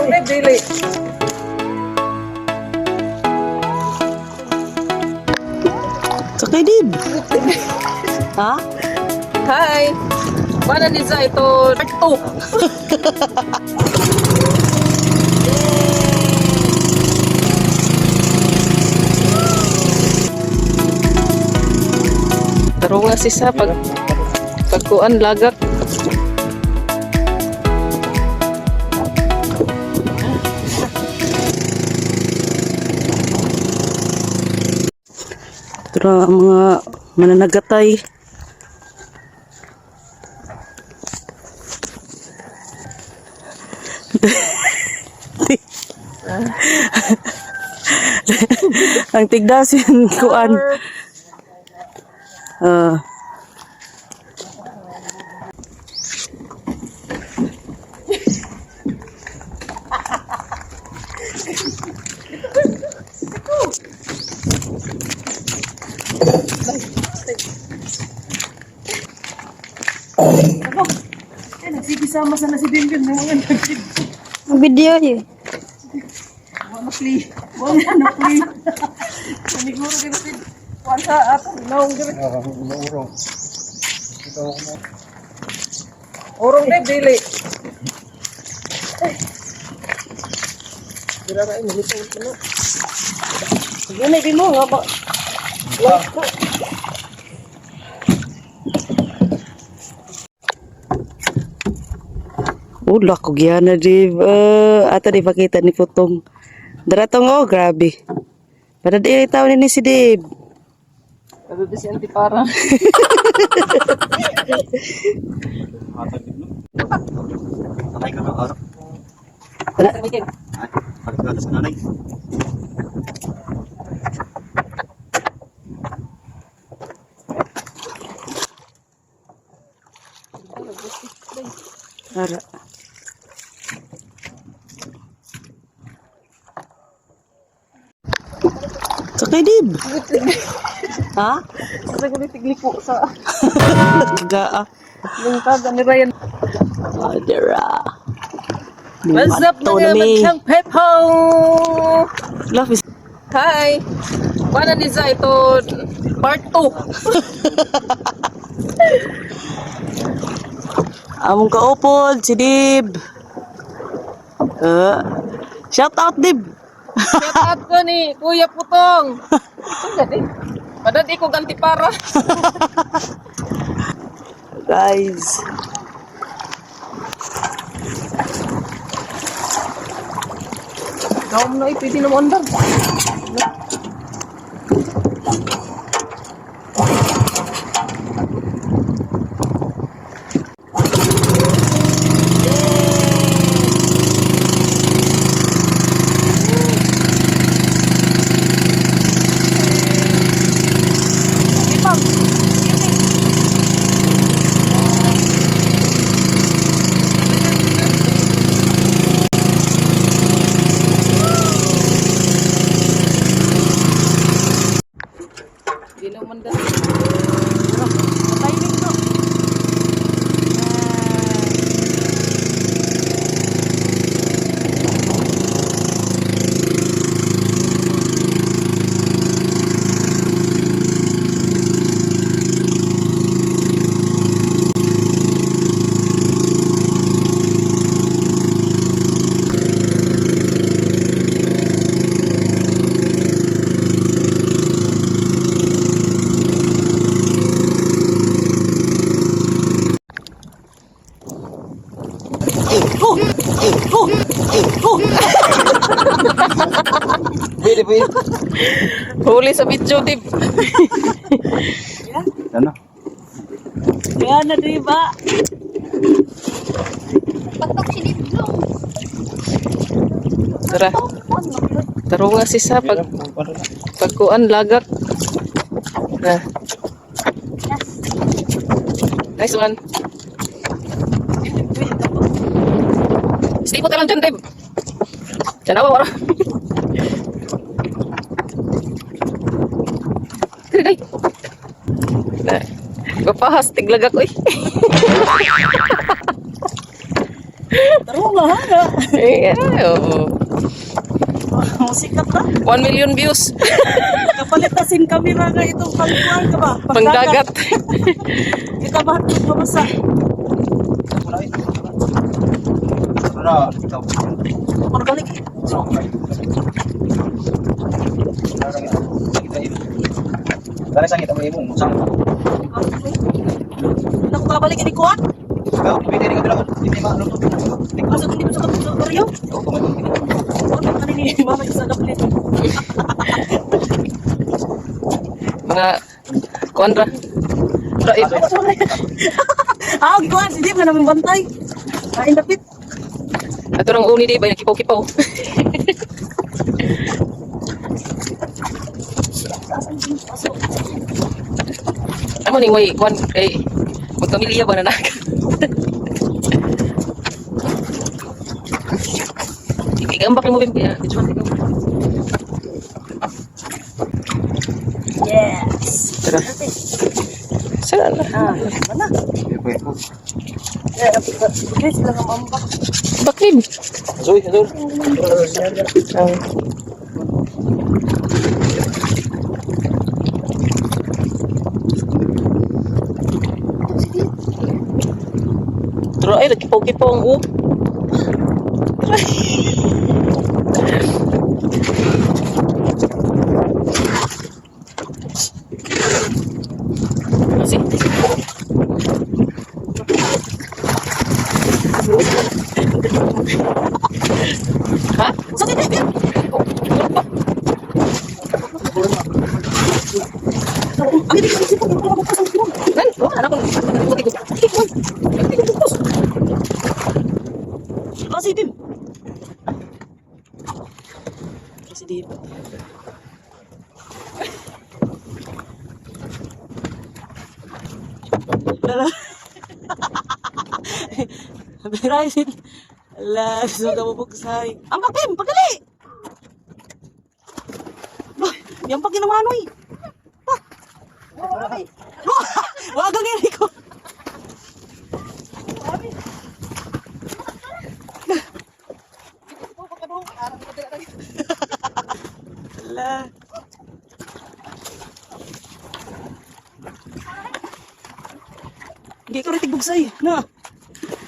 Urong na dili. Sakay din. Ha? Hi. Wala ni sa ito part 2. Tarong na si sa pag pagkuan lagak. Ito na ang mga mananagatay. Ang tigdasin kuan. Ah. Eh, nagsigisama sa na si Binbin mo mga nagsid. Ang video eh. Wa na pli. Wa na pli. Maniguro gyud si kuan sa atong naong gyud. Urong. Urong na dili. Dira ra ini lutong kuno. Yan ay mo nga ba? Ula ko gyana di ato di pakita ni Putong. Daratong oh grabe. Para di taon ni si Dave. Sabi si anti para. Sakay ka ng araw. Wala. Ay, pagkakata sa nanay. Ara. Sakay Dave. Ha? Sa ko ni tigliko sa Kagaa. lungtag ni Ryan. Oh, dira. What's up Ato na mga mi. magsang pepo? Love is Hi. Wala ni sa ito part 2. Among kaupod, si Dib. Shout out, Dib. Shout out ko ni Kuya Putong. Ito gani. Padad ko ganti para. Guys. Gawm na eh, pwede na mo andar. Di na mandar. Timing to. Pwede, pwede. Huli sa video, Dib. Ano? Kaya na, Dib, ah. Patok si Dibdong. Tara. Taro nga si sa pag pagkuan lagak. Na. Nice one. Stay po ka lang dyan, Deb. Diyan awa, wala. Dali, dali. Na. Gapahas, tiglagak, uy. Oo nga, ha? Eh, oo. Sikat na. 1 million views. Kapalit na sin camera nga itong pangkuhan ka ba? Pangdagat. Ikaw ba mabasa? Wala, ikaw. Organic. Wala sangit ang imong sang. Naku, kabalik ini kuan. Ikaw, pwede rin ka dira. Hindi ma ano to. Asa kung dito sa baryo? Oo, kumain. Ano ka ni mama sa daplit? Mga kuan ra. Ra eh. Ah, kuan si Dip nga namin bantay. Kain dapit. Ato rang uni di ba nakipaw-kipaw. Amo ning way kuan kay magpamilya ba na nak. Igambak mo bimbi. Yes. Tara. Saan na? Ah, mana? Eh, okay, sila nga mambak. Bakit? Zoy, zoy. Ah. Tara ay nagkipaw-kipaw ang u. Kasi Ha? Sa Dip. Oh, ano pa? Ang hindi ko sipon, ko ko sa sipon. Nan, oh, anak ko. Ah, si Dip. Si Dip. Lala. Biray. Ala, gusto ka mabugsay. Ang pakim, pagali! Bah, yan pa ginawa noy. Bah. Wag ang iri ko. Ala. Hindi ko rin tigbugsay. Na.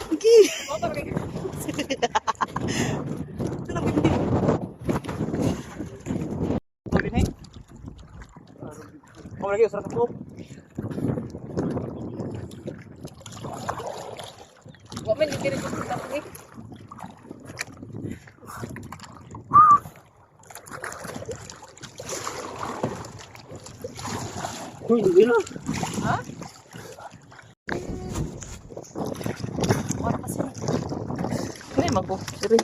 Hindi. Ito lang, hindi. Oh, lagi usra ko. Wa man diri ko sa ni. Uy, dugi na. Hindi man ko. Diri.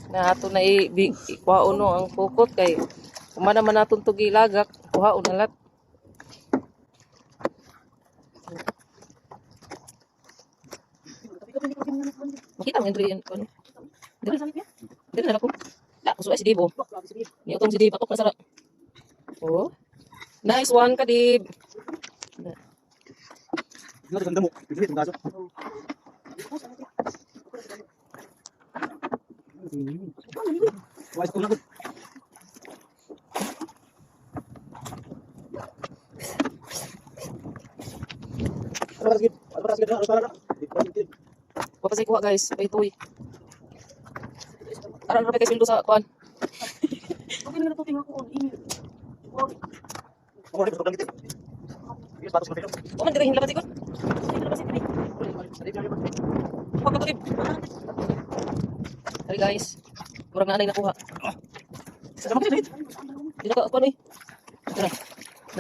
Na ato na i ikuhaon no ang pukot kay kumana man naton to gilagak kuhaon na lat. Makita mo Andre yan ano. Diri diri na ako. Da kusuay si Dibo. Ni utong si Dib atok na sara. Oh. Nice one ka Dib. Dili ganda mo. Dili itong kaso. Wais ko na ko. Wa pa say kuha guys, paytoy. Aran ra pa kay sweldo sa kuan. Okay na natuting ako. Inyo. Wa man diri hinlabat ikot. Huwag ka tulib. Sorry guys. Murag na anay nakuha. Di na ka kuan eh. Ito na.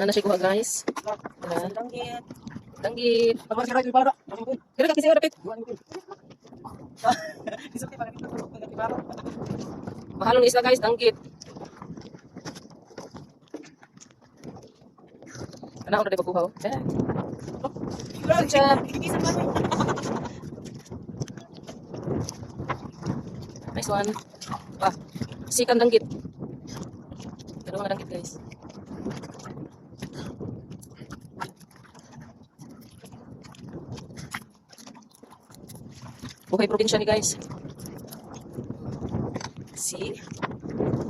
Na siya kuha guys. Ito na. Danggit. Tanggit. Kira ka kasi rapit. Mahalong isla guys, danggit. Ano na di ba kuha? Oh? Eh. Good job. Nice one. Ah, sikan danggit. Dalawa nga danggit guys. Buhay probinsya ni guys. See?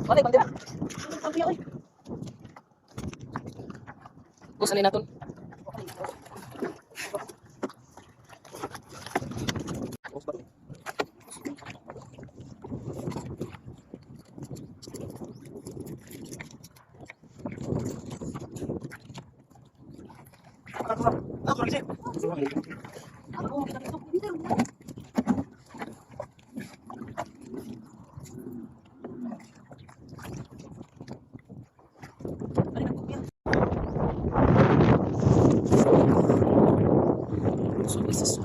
Wala bandera. Gusto ni naton. So this is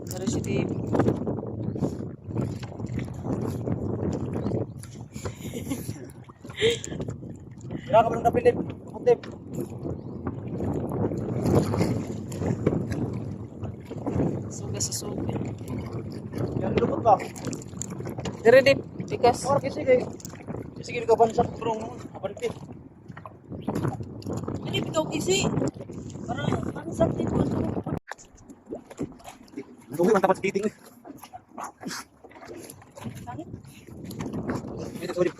Tara si Dave. Wala ka ba ng kapilip? Kaputip. Suga sa suga. Yan, lupot ba? Dire Dave, tikas. Or kasi kay sige ka bansa bro mo. Abanti. Hindi bitaw kisi. Para ang sakit ko. Lugi man tapat sa titing. Sakit. Ito sorry.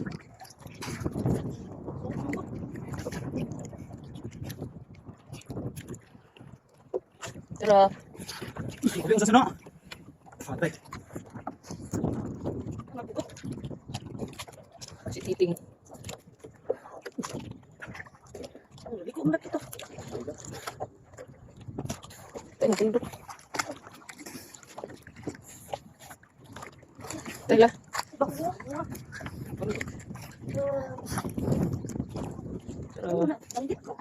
Tara. Lugi sa sino? Patay. Si Titing. Liko mo na ito. Tayo nagtindok. Tayo la. Tara. Langgit ko.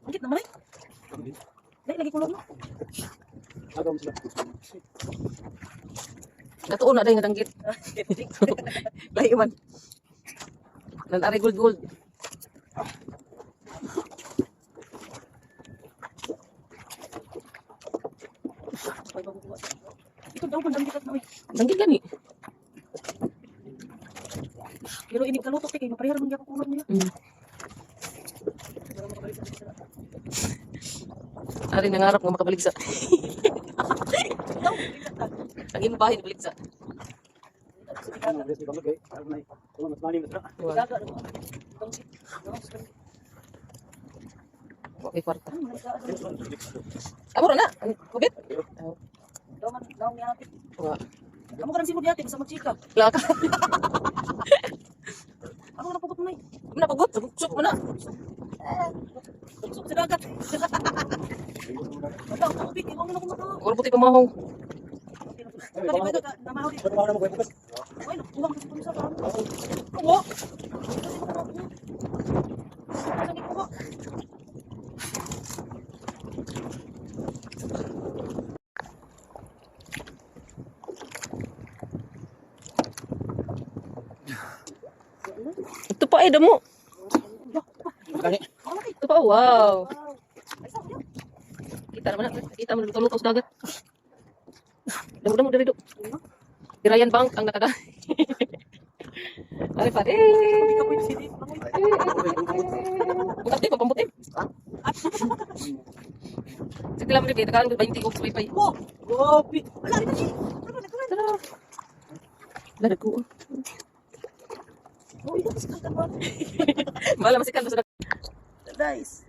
Langgit naman ay. Dahil lagi kulong mo. Agaw sila. Katuon na dahil nga danggit. Lahi man. Nanari gold gold. Ito daw kung langgit at na uy. Danggit gani. Pero inig kalutok kay maparehar man gyud kulong nila. Ari nangarap nga makabaligsa. Ang imong bahin baligsa. Ano, bes di kay. Ano na. Ano mas mani mas ra. Wa. Wa kay kwarta. Amo ra na. Ang kubit. Oh. Daw man daw niya. Wa. Amo ka simod yate basta magchika. La ka. Ako na pugot mo na. Mo na pagot. Sup mo na. Sup sa dagat. Wala ko tubig, iwang mo na ko. Oro puti pamahong. Kani ba ka namahaw di. Ano ba na mo bukas? Ay, nakuha ko sa sa. Kuha. Saan ni kuha? Ito pa ay damo. Gani. Ito pa oh, wow. Kita naman na. Kita mo lutaw-lutaw sa dagat. Damo-damo diri do. Dirayan Bank ang nakaga. Ari pa. Eh. Bukat di pamputi. Sige lang dito, tagaan ko 20 ko sa pay. Wo! Gopi! Wala rin siya. Tara. Wala ko. Oh, ito kasi kang ba? Bala masikan basta Nice.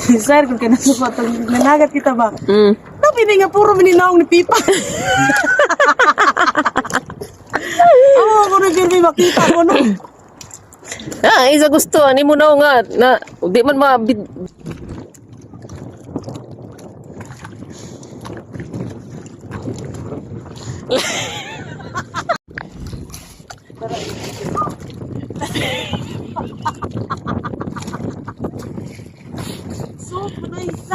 Sir, kung kanasa pa itong nanagat kita ba? Tapi ni nga puro mininaong ni Pipa. Amo ako na girl, may makita ko no. Ah, isa gusto ani mo na nga na di man ma So, nice.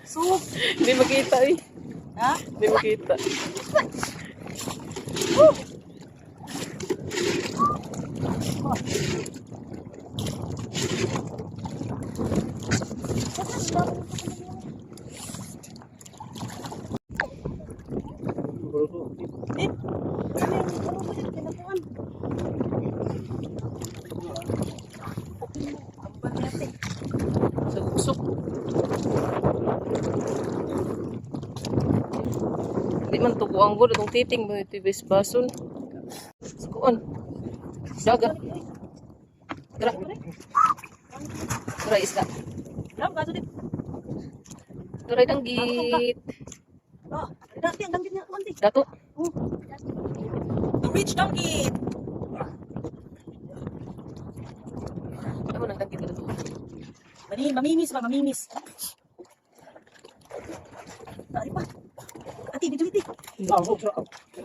So, Hindi makita eh. ha? Hindi makita. Eh, ano yung ano ba yun? Kinakuan. Di man tuko ang gud itong titing mo ito bason. Kuon. Dagat. Tara. Tara isda. Lam kaso di. Tara danggit. Oh, dati ang danggit niya kuan di. Dato. Rich danggit. Ano nang danggit dato? Mani, mamimis ba, mamimis. Ari pa. Ati, dito dito.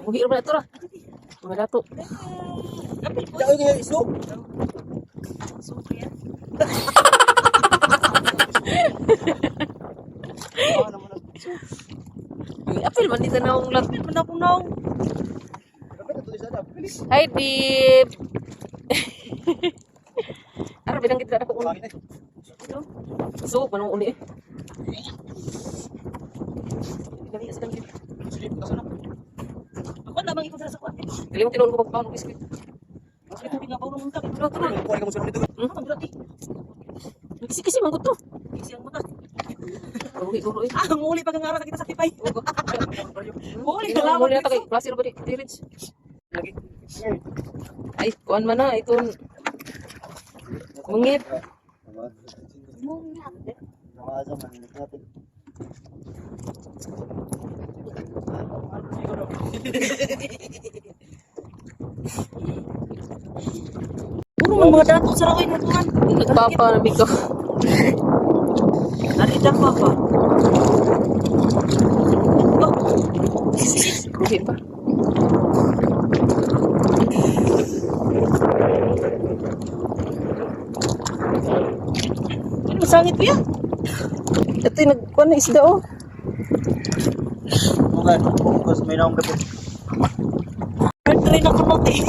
Buhi ra ba ito ra? Mga dato. Apil po. Daw nga islo. Super yan. Apil man dito na ang lat. Apil man ako naong. Hi, Dib. Ara bilang kita ako uni. So, manong uni eh. Dali sa danggit. Ako lamang ikaw sa kuan. Dili mo tinuon ko pagpaon og biskuit. Mas ito nga bawang ka. Tara, tara. Ang dati. Kisi-kisi man gud to. Siyang mata. Buhi guro eh. Ah, ang uli pag ang araw sa kita sa tipay. Uli Uli ka na lamang. na kay klase ra ba di? Dirich. Ay, kuan man na iton. Mungit. Puro man mga dato sa raoy natuan. Nagpapa na bigko. Ari dako pa. Buhi pa. Ano masangit ko ya? Ito yung nagkuan na isda oh. Bird rin ako note eh.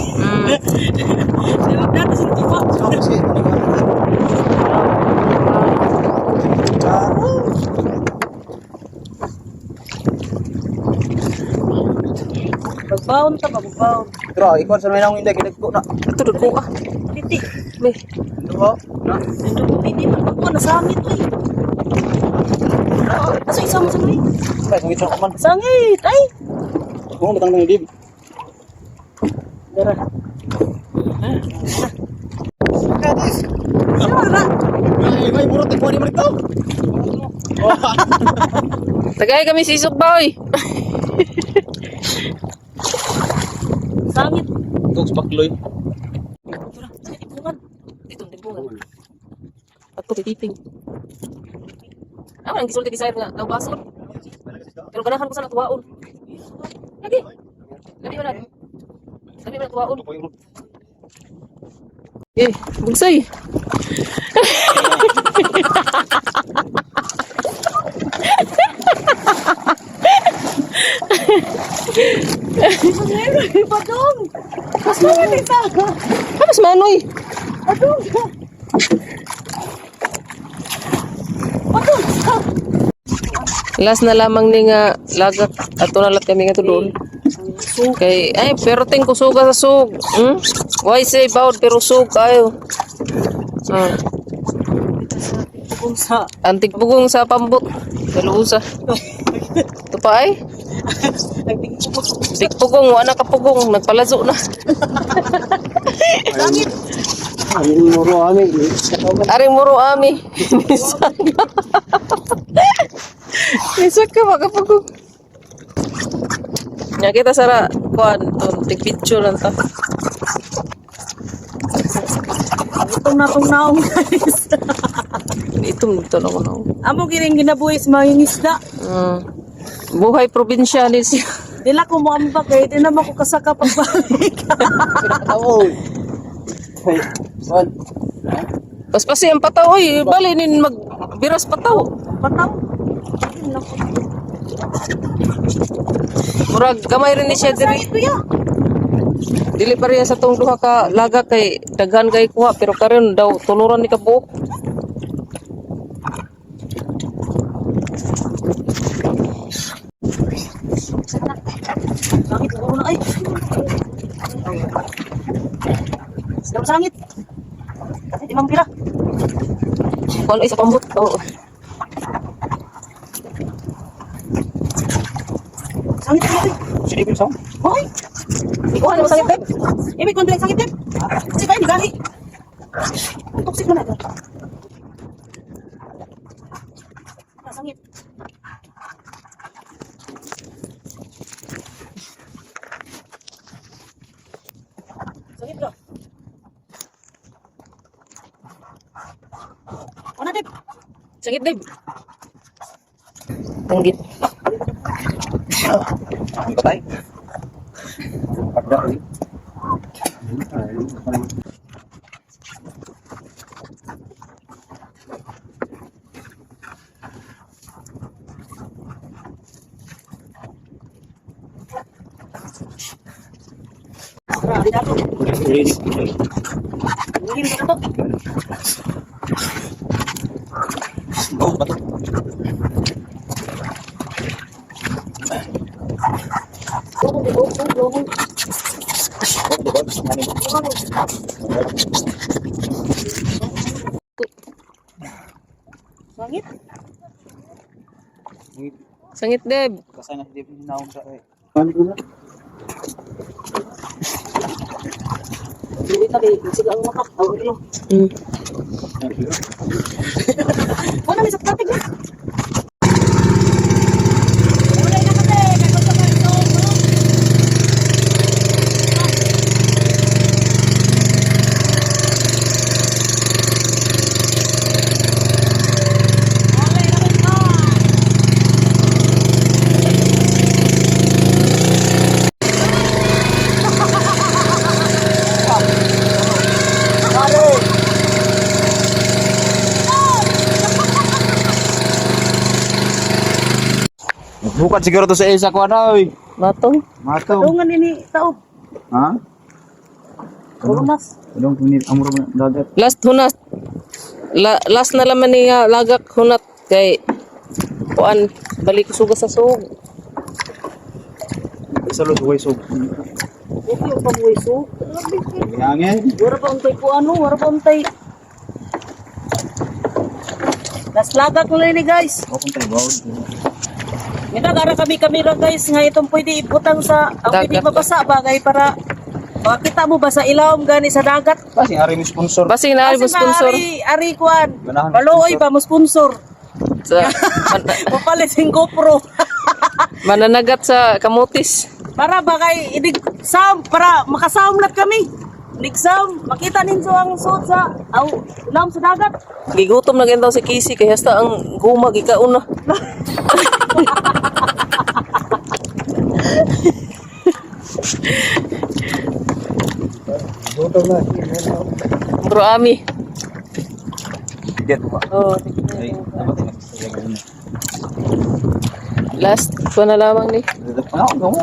Di ba dati sa tuwa? Magbaon ta, magbaon. Pero ikaw sa may naong inday kinagko na. Ito dagko ah. Piti. May. Duha. Na. Nandun ko piti. Magbaon na sangit eh. Asa isa mo sa mga? Kay sungit sa man. Sangit! Ay! Kung bitang nang dib. Dara. Sure ra. Ay, ay burot ko ni man ito. Tagay kami sisok ba oy. Sangit. Dogs bakloy. Tara, sa tipungan. Dito timbungan. Ato kay titing. Amo nang gisulti desire nga daw bason. Pero ganahan ko sa natuwaon. Lagi. Lagi man. Lagi man tuwaon. Eh, bugsay. Padong! Mas mangit ita! Ah, mas manoy. Padong! Padong! Last na lamang ni nga lagak ato na lat kami nga to doon. Kay ay pero ting kusuga sa sug. Why say bawd pero sug kayo. Ah, Pugong sa antig pugong sa pambot. Kaluusa. Ito pa ay. nagtingpugong. Tig pugong wa na kapugong nagpalazo na. Ay, muro ami. Aring muro ami. Nisaka. Nisaka makapugong. Nya kita sara kuan ton tig picture lang ta. Itong natong naong guys. Itom nito na ko na. Amo gining ginabuhi sa mga isda. Buhay probinsya ni siya. Dila ko mo ambak kay di naman ko kasaka pagbalik. Pinakatawo. Ay, one. Paspasi ang pataw oy, bali nin magbiras pataw. Pataw. Murag gamay rin ni siya diri. Sangit ko ya. Dili pa rin sa tong duha ka laga kay daghan kay kuha pero karon daw tuluran ni kabuok. Sangit ko na ay. Daw sangit. Ay, limang pira. Kuan ay sa pambot. Oo. Sangit ko eh. Silip yung sound. Hoy! Ikuha na mo sangit, Deb. Ibig ko sangit, Deb. Kasi kayo, gali. Ang toxic mo na ito. Ah, sangit. Sangit ka. Ano, Deb? Sangit, Deb. Tanggit. Ang patay. Pagda. Tara, ari na to. Hingin ko na to. Oh, bato. Sangit. Sangit, Deb. Kasi na hindi naong sa eh. Paano ko? Hindi tabi, sige ang mata. Oh, ano? Wala may sa tatig na. Wala na kasi, kay gusto ko ito. Bukan siguro to sa isa ko ano oy. Matong. Matong. Dungan ini taob. Ha? Kulunas. Anong punil amro mo dagat? Last hunat. Last na laman niya lagak hunat kay kuan balik suga sa sug. Sa los way so. Okay, ang pamuwiso. Yangin. Wala pa untay ko ano, wala pa untay. Last lagak na ni guys. Open tayo bawd. Nagagara kami kamera guys nga itong pwede ibutang sa ang pwede Dagat. mabasa bagay para makita mo ba sa ilawom gani sa dagat. Kasi ari mi sponsor. Basing na mo Kasi sponsor Ari, ari kuan. Ganahan Maluoy sponsor. ba mo sponsor? sa Papalit sing GoPro. mananagat sa kamutis. Para bagay idig sound para makasound kami. Nigsam, makita ninyo ang suot sa aw ilawom sa dagat. Gigutom na daw si Casey kay hasta ang guma gikaon na. Gutom na. Bro Ami. Diyan ba? Oh, Ay, dapat na. last ko na lamang ni. Ano ko mo?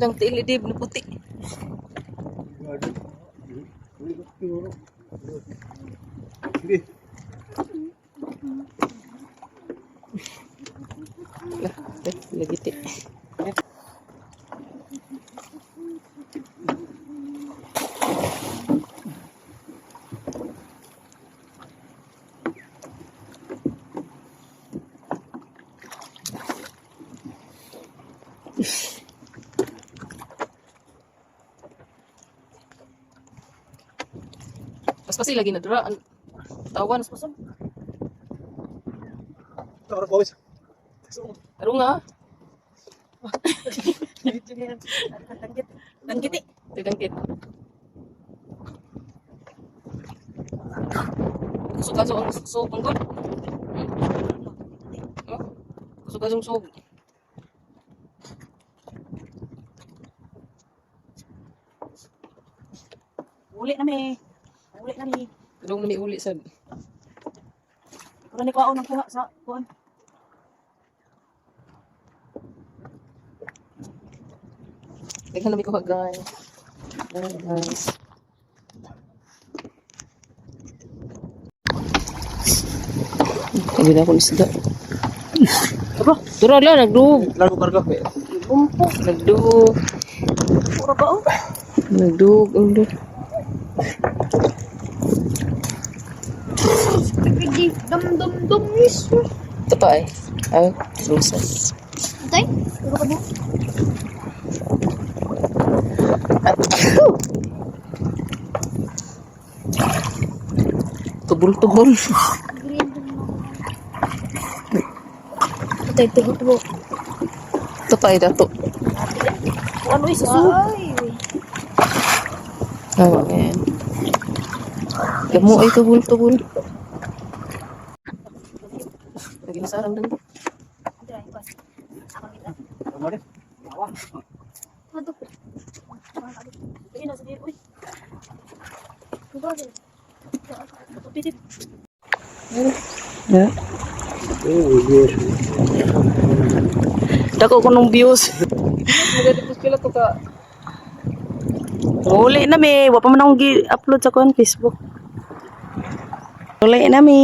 Lang tiil dib na puti. Sige. Lah, eh, lagi ti. Pas lagi na dura. Tawan. Tara pawis. Tarong nga. Tanggit. Tanggiti. Tidangkit. Kusog-kasog ang sug ang gud. Oh, kusog-kasog sug. Uli na mi. Uli na mi. Tulong na may uli sad. Pero ni kuwaon ang kuha sa kuan. Daghan na may kuha guys. Daghan, guys. Sabi na ako isda. Aba, Dura lang, nagduog. Lago karga pe. bumpo. Nagduog. Pura ba oh? Nagduog. Ang duog. Di dum dum dum is. Ito pa eh. Ay, lusas. Atay? Puro ka ba? Tubol-tubol. Green dum. Atay, tubo tubo. Ito pa ay dato. Ano eh, susu. Ay. Oh, man. Damo ay tubol-tubol. Naginasarang din. Ato. Ayun, nasa dito. Uy, Tubo. pitit. Yeah. Dako ko nung views. Maganda pila to ka. Uli na mi, wa pa man akong gi-upload sa kuan Facebook. Uli na mi.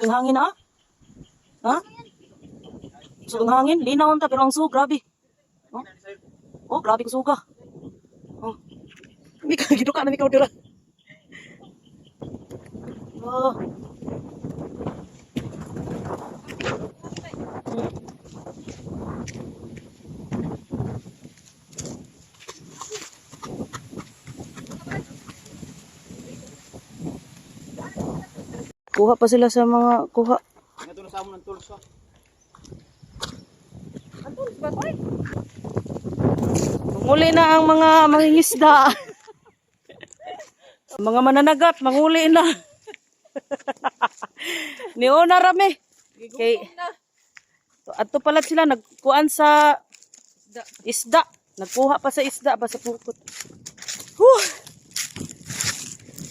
Ang hangin ah. Ha? So, ang hangin, linaw ta pero ang sug, grabe. Oh, oh grabe ko suga. Oh. Hindi ka giduka na ikaw dira. Oh. Kuha pa sila sa mga kuha. Manguli na ang mga mangingisda. Mga mananagat, manguli na. Niuna rami. Kay ato pala sila nagkuan sa isda. Nagkuha pa sa isda ba sa pukot. Huh.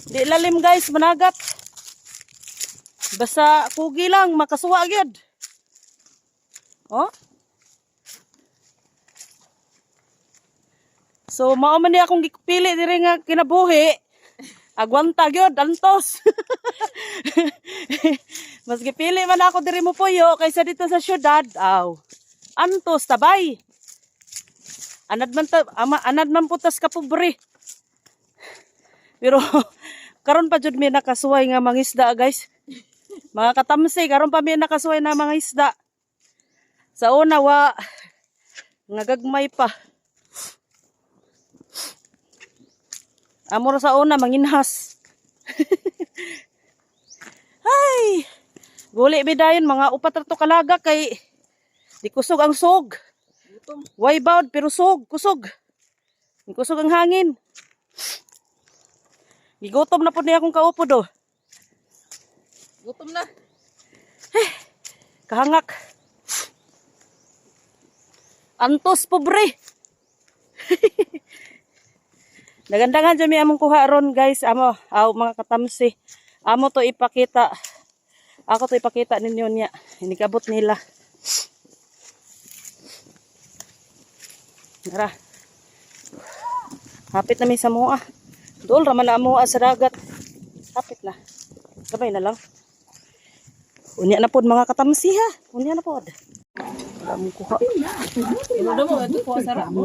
Di lalim guys, managat. Basta kugi lang makasuwa gyud. Oh? So mao man ni akong gipili diri nga kinabuhi. Agwanta gyud antos. Mas gipili man ako diri mo puyo kaysa dito sa syudad. Aw. Antos tabay. Anad man ta, ama, anad man putas ka pobre. Pero karon pa jud mi nakasuway nga mangisda guys. Mga katamsi, karon pa mi nakasuway na mga isda. Sa una wa ngagagmay pa. Amor sa una manginhas. Ay. Guli mi dayon mga upat ra to kalaga kay di kusog ang sog. Way bawd pero sog, kusog. Kusog ang hangin. Gigutom na po niya akong kaupo do. Gutom na. Kahangak. Antos pobre. Nagandangan dyan mi among kuha ron guys. Amo, aw mga katamsi. Amo to ipakita. Ako to ipakita ninyo niya. Inikabot nila. Tara. Hapit na mi sa mua. Dool raman na mua sa dagat. Hapit na. Gabay na lang. Unya na pod mga katamsi ha. Unya na pod. Wala mong kuha. Ano mo ito ko sara. Ito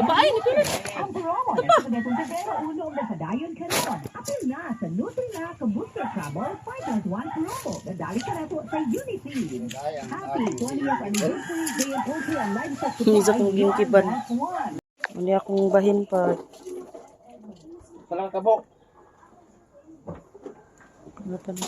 pa ay ni Pili. Hindi sa kong ginkiban. Unya akong bahin pa. Salang kabok. Ano pa na?